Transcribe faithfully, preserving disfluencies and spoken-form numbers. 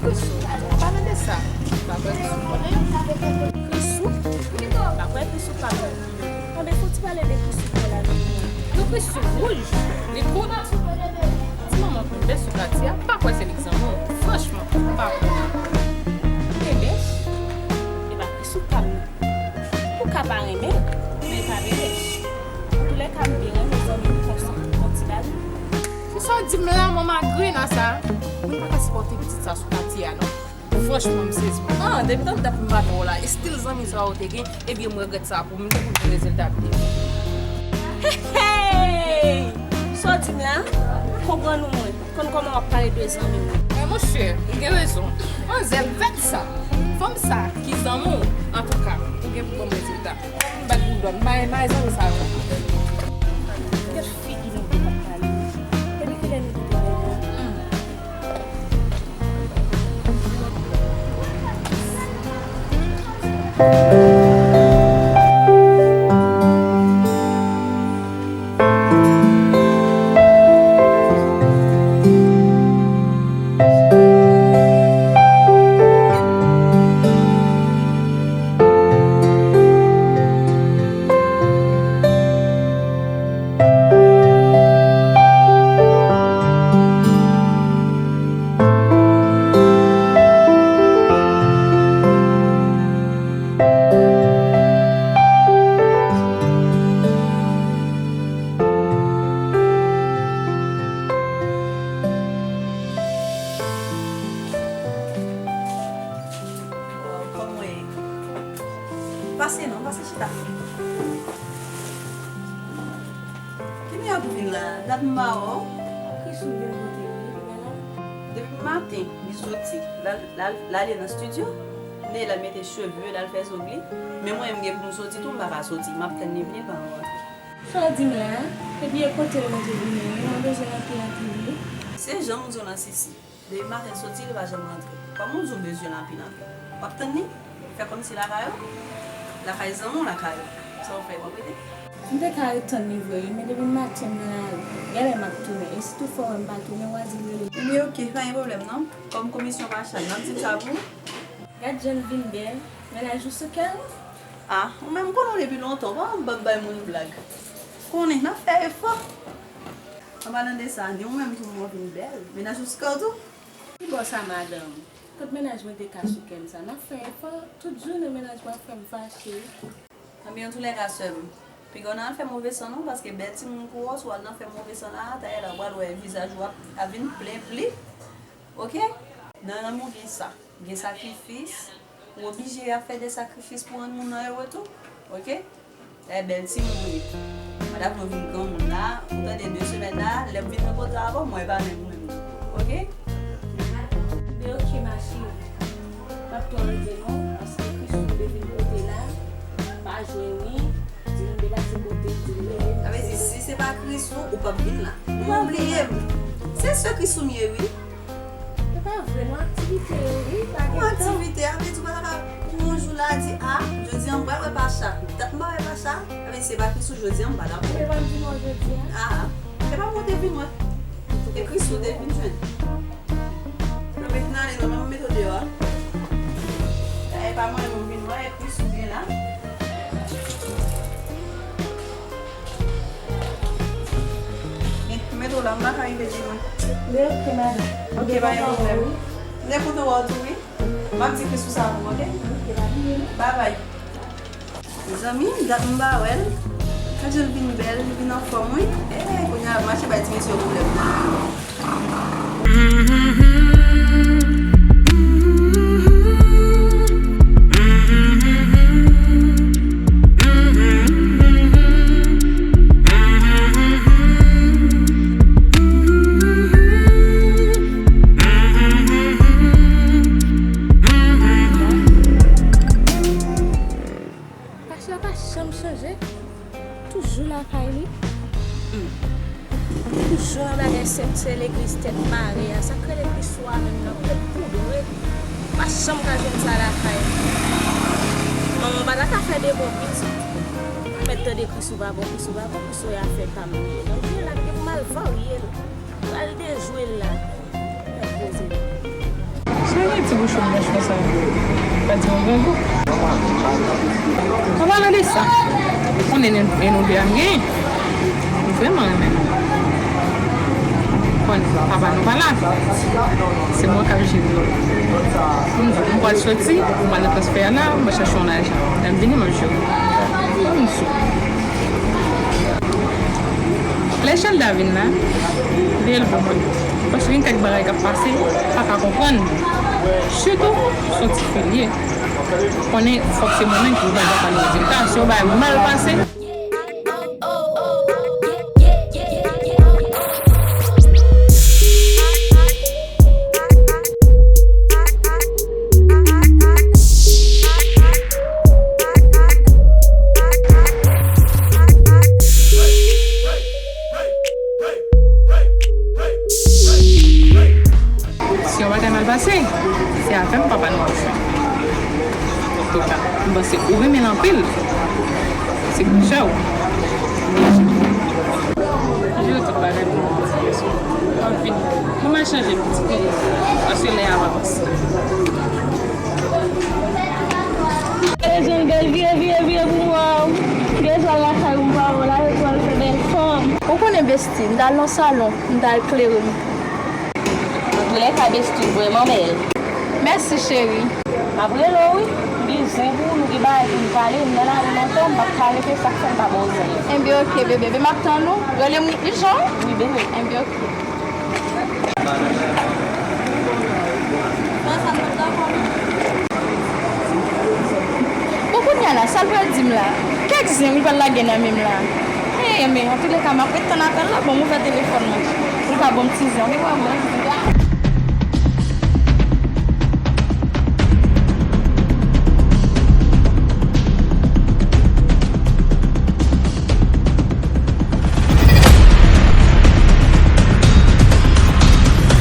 Krisou, an palan de sa, pa kwè Krisou konnen. Krisou? Pa kwè Krisou pa konnen. Anben, fò ti pale de Krisou pou la non. Yon Krisou wouj, li kout. Ti manman konn bèch sou Katia, pa kwè se li k zanmi w. Franchman, pa kwè. Ebyen, e pa Krisou k pa m nan. Ou ka pa renmen l, men l pa bèch. Antoulèka, m te renmen zanmi m konsa, yon ti bagay. Se sa w di m la, manman Grina sa. Mwen pa ka sipòte pitit sa sou Katia non. Franchman, m sezi. Ah, depi tantòt m pa t wè w la, estil zanmi sa w te gen, ebyen, m regrèt sa pou m te konn rezilta videyo. Hey, hey! Sa w di m la? Konprann ou mwen. Konn kòman w ap pale de zanmi m. Men monchè, ou gen rezon. Manzè vèt sa. Fanm sa ki zanmi w, antouka, ou gen pou ban m rezilta. M bat boulòt, may, may zanmi sa yo. Gad figi nèg yo k ap pale. Depi kilè nou kite nèg yo? Hmm. Kòman w ye? Pase non, pase chita. Kilè w ap vin la? Dat m pa wè w. Krisou vin kote m, li pa la. Depi maten, li soti, l al, l al, l ale nan estidyo, li al mete cheve, l al fè zong li. Men mwen, m gen pou m soti tou, m pa ka soti. M ap tann li vini, l pa rantre. Sa w di m la? Ebyen, kote l manje vini, wi, mwen bezwen l anpil, anpil, wi. Se jan m di w lan, Sisi. Depi maten l soti, li pa janm rantre. Kòman w di w bezwen l anpil, anpil? W ap tann li? Fè kòmsi lakay ou? Lakay zanmi w, lakay ou. Sa w fè, w ap rete? M te ka ret tann li vre, wi, men depi maten m nan lari. Genlè m ap tounen. E si toutfwa w wè m pa tounen, w a di l rele. Ebyen, oke, pa gen pwoblèm, non. Kòm komisyon pa chak, n ap di l sa pou ou. Gad jan l vin bèl. Mennaj ou sou kè l? Ah, ou menm konnen w depi lontan, w pa janm bay moun blag. Konnen, n ap fè efò. An palan de sa, ni ou menm tou w vin bèl. Mennaj ou sou kè w tou? Ki bò sa, madanm? Kot mennaj mwen te ka sou kè m sa? N ap fè efò. Tout jounen mennaj mwen ap fè m fache. Anben, antoulèka, sè m, piga w nan al fè move san non, paske bèl timoun kou w, si w al nan fè move san la, tayè la, w pral wè vizaj ou ap, ap vin plen pli. Oke? Nan nanm ou gen sa. Gen sakrifis, ou oblije ap fè de sakrifis pou rann moun nan ere tou, oke? Lè bèl timoun ou ye. Pa ta vle w vin granmoun la, ou tande de semèn la, lè m vin rankontre avè w, m wè pa menm ou menm tou, oke? Men oke, ma chérie. M ap twò rete non, paske Krisou te vin kote la, m pa jwenn li, di m te pase kote, di m rele m. Sa vle di, si se pa Krisou, ou p ap vin la. M bliye m. Se sè Krisou m ye, wi. Se pa vre, non, aktivite yo, wi, pa gen tan. Yon aktivite, a vle di w pa ta ka pran yon jou la, di, a, jodi a m pral wè Pacha. Dat m pa wè Pacha, a vle di se pa Krisou jodi a m pa dakò. Ou te pa di non jodi a? A, se pa mwen te vin wè. E Krisou te vin jwenn. Mwen met nan ale non, men mwen met ou deyò a. E pa mwen menm vin wè, e Krisou gen la. Mete w la, m pa ka rive di mwen. Li oke, madanm. Oke, pa gen pwoblèm. M te kontan wè w tou, wi. M ap di Krisou sa pou ou, oke? Oke, pa bliye, non. Babay. Mezanmi, dat m pa wè l. Gad jan l vin bèl, li vin anfòm, wi. Eh, kounye a, mache bay ti mesye yo pwoblèm. Pacha pa janm chanje. Toujou lakay li. Hmm. Toujou nan bagay sèt sè legliz tèt mare a. Sa k rele Krisou a menm nan, kote l poudre. Pa janm ka jwenn sa lakay li. Manman pa ta ka fè de bon pitit. Mèt tande Krisou pa bon, Krisou pa bon, Krisou e afè pa m li ye. Donk, jwe la, m gen pou m al varye l. Pral dejwe l la. Mèt poze l. Cheri, Ti bouch ou blanch konsa. Pa di yon grangou. An palan de sa, ou konnen, e nou de a m genyen. M vrèman renmen nou. Konn papa nou pa la. Se mwen k ap jere nou. M di, m pral soti, m pral nan transfè a la, m pral chache yon lajan. Lè m vini, m ap jere w. M sou. Lè Chelda vin la, veye l pou mwen. Paske gen kèk bagay k ap pase, pa ka konprann. Sitou, se yon ti fi l ye. Konnen fòk se mwen menm ki pou bay papa nou rezilta. Si yon bagay mal pase, si yon bagay mal pase, se avè m papa nou ap jwe. Antouka, m panse ou renmen l anpil. Se kouche w. Jere tout bagay pou mwen, ti gason. M ap vini. Mwen m al chanje pitit mwen. Paske lè a pa pase. Gade jan l bèl, vire, vire, vire pou mwen. Gade jan l lakay ou, m pa wè la, yo pral fè bèl fanm. Ou konnen, besti, m t al nan salon, m t al klere m. Antoulèka, besti, w vrèman bèl. Mèsi, cheri. M ap rele w, wi. M gen zen pou ou, nou gen bagay pou n pale, m nan lari lontan, m p ap ka rete, sa k fè m pa ba w zen. Enben, oke, bebe. Bebe, m ap tann ou. Rele m ijan. Wi, bebe. Enben, oke. Bon, kounye a la, sa l pral di m la? Kèk zen, wi, pral lage nan men m la. Enben, antoulèka, m ap ret tann apèl la, bon, m ouvè telefòn mwen. Ou ka ban m ti zen, ok, papa?